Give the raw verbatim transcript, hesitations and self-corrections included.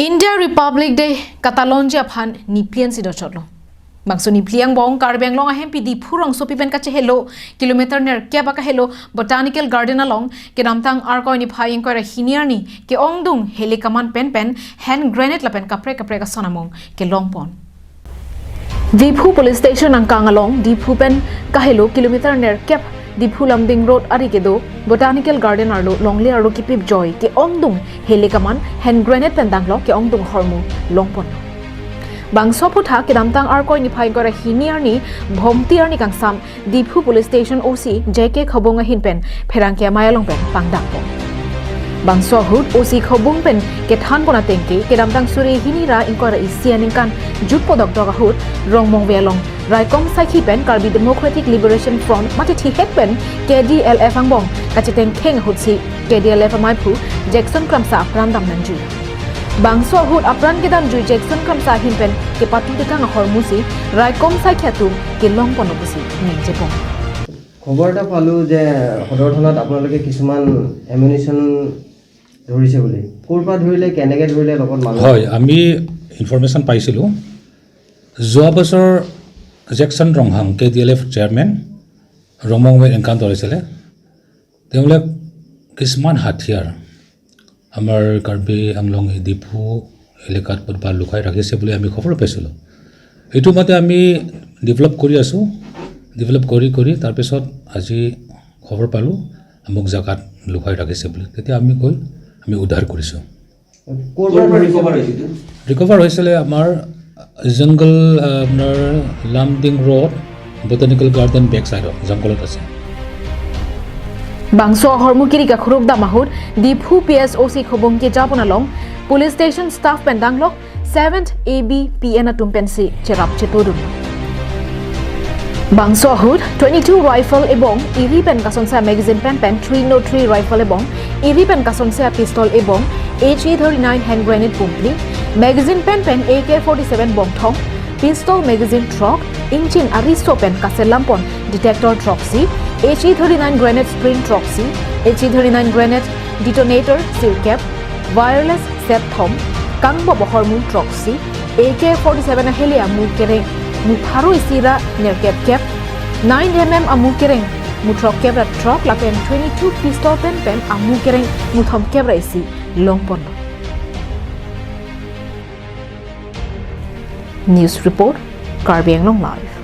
India Republic Day katalonji aphan niphli ansi dochotlo. Bangso niphli angbong Karbi Anglong ahempi Diphu rongsopi pen kachehelo kilometer nerkep akahelo Botanical Garden along kedamtang Arkoi niphai ingkoi ra hini arni ke-ongdung hele kaman penpen hand grenade lapen kaprek kaprek ason among kelongpon. Diphu Police Station angkang along Diphu pen kahelo kilometer nerkep Diphu Lumding Road ari kedo Botanical Garden arlo longle arlo kipip joi ke-ongdung hele kaman hand grenade pen danglok ke-ongdung ahormu longpon. Bangso aphutha kedamtang Arkoi niphai ingkoi ra hini arni Bhomti arni kangsam Diphu Police Station O C J K Khobung ahin pen pherangke amei along pen pangdakpon. Bangso ahut O C Khobung pen kethanpon atengke kedamtang suri hini ra ingkoi ra isi aningkan jutpo dokdok ahut Rongmongve along raikom saikhi pen Karbi Democratic Liberation Front mate thihek pen K D L F angbong kachetengkheng ahutsi K D L F amaiphu Jackson Kramsa apran dam nangjui. Bangso ahut apran kedamjui Jackson Kramsa ahin pen kepatu tekang ahormusi raikom saikhi atum kelongpon pusi ningjepon. খবৰ এটা পালোঁ যে সদৰ থানাত আপোনালোকে কিছুমান এমিউনিশ্যন ধৰিছে বুলি। ক'ৰ পৰা ধৰিলে, কেনেকে ধৰিলে, লগত মানুহ? হয়, আমি ইনফৰমেশ্যন পাইছিলোঁ। যোৱা বছৰ Jackson Ronghang, K D L F chairman, ৰমংৱে এনকাউণ্টাৰ হৈছিলে। তেওঁলোকে কিছুমান হাথিয়াৰ আমাৰ কাৰ্বি আংলং এই ডিফু এলেকাত ক'ৰবাত লুকাই ৰাখিছে বুলি আমি খবৰ পাইছিলোঁ। এইটো মতে আমি ডেভেলপ কৰি আছোঁ। ডেভেলপ কৰি কৰি তাৰপিছত আজি খবৰ পালোঁ, আমুক জেগাত লুকাই ৰাখিছে বুলি। তেতিয়া আমি গৈ আমি উদ্ধাৰ কৰিছোঁ। ক'ৰ পৰা ধৰিছে? ৰিকভাৰ হৈছিলে আমাৰ জংগল, আহ, আপোনাৰ Lumding road, botanical garden back চাইডত জংঘলত আছে। Bangso ahormu kiri kakhuruk dam ahut Diphu P S O C Khobung kejapon along Police Station staff pen danglok seventh A B P N atum pensi cherap chetodun. Bangso ahut twenty-two rifle ebong iri pen kasonsa magazine penpen three nought three rifle ebong iri pen kasonsa pistol ebong H E thirty-nine hand grenade pumphli, magazine penpen A K forty-seven bongthong, pistol magazine throk, ingchin ariso pen kaselampon detector throksi, H E thirty-nine grenade spring throksi, H E thirty-nine grenade detonator sirkep, wireless set thom, kangbop ahormu throksi, A K forty-seven ahele amu kereng mu pharo isi ra nerkep kep, nine M M amu kereng mu throkkep ra throk lapen twenty-two pistol penpen amu kereng mu thomkep ra isi longpon. News report, Karbi Anglong Live.